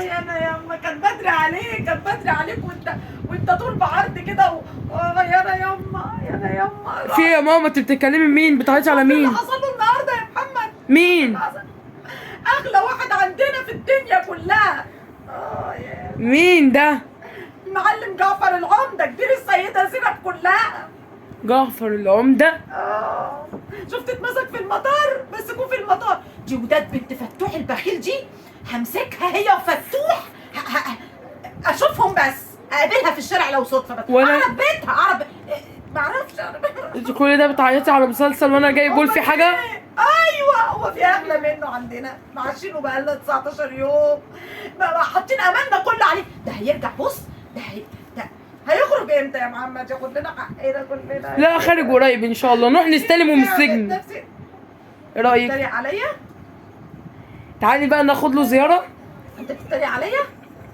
يا انا ياما، كان بدري عليك، كان بدري عليك، وانت طول بعرض كده يا انا ياما، يا انا ياما. في إيه يا ماما؟ انت بتتكلمي مين؟ بتعيطي على شفت مين؟ اللي حصل له النهارده يا محمد؟ مين؟ اغلى واحد عندنا في الدنيا كلها. اه يا مين ده؟ المعلم جعفر العمدة، كبير السيدة زينب كلها. جعفر العمدة؟ اه شفت اتمسك في المطار، مسكوه في المطار. دي وداد بنت فتوح البخيل دي، همسكها هي وفتوح، اشوفهم بس، اقابلها في الشارع لو صدفة بس. اعرف بيتها، اعرف، ما اعرفش. انت كل ده بتعيطي على مسلسل وانا جاي بقول في حاجة؟ ايوه، هو في اغلى منه عندنا؟ معاشينه بقالنا 19 يوم، حاطين املنا كله عليه. ده هيرجع، بص ده هي ده هيخرج امتى يا محمد؟ ياخد لنا حقنا كلنا. لا خارج قريب ان شاء الله، نروح نستلمه من السجن. ايه رايك؟ بتتريق عليا؟ تعالي بقى ناخد له زيارة. انت بتتريق عليا؟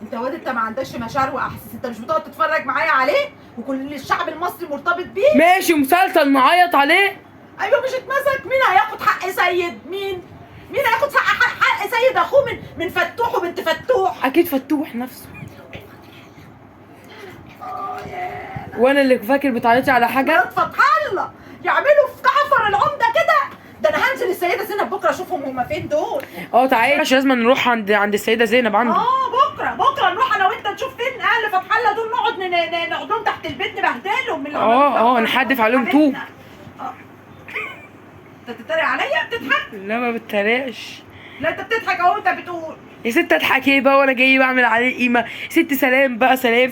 انت واد، انت ما عندكش مشاعر واحاسيس، انت مش بتقعد تتفرج معايا عليه وكل الشعب المصري مرتبط بيه؟ ماشي، مسلسل نعيط عليه. ايوه مش اتمسك، مين هياخد حق سيد؟ مين؟ مين هياخد حق سيد اخوه من فتوح وبنت فتوح؟ اكيد فتوح نفسه. وانا اللي فاكر بتعيطي على حاجة؟ مرات فتح الله يعملوا في جعفر العمدة كده. ده انا هنزل السيدة زينب بكره اشوفهم هما فين دول. اه تعالي، عشان لازم نروح عند السيدة زينب عنده. بكره بكره نروح انا وانت نشوف فين اهل فتح الله دول، نقعد نقعد لهم تحت البيت نبهدلهم من اللي عملوه في نحدف عليهم طوب. حبيبنا. انت بتتريق عليا؟ بتضحك؟ لا ما بتريقش. لا انت بتضحك اهو، انت بتقول يا ست اضحك ايه بقى وانا جاي بعمل عليه قيمة؟ ست سلام بقى، سلام.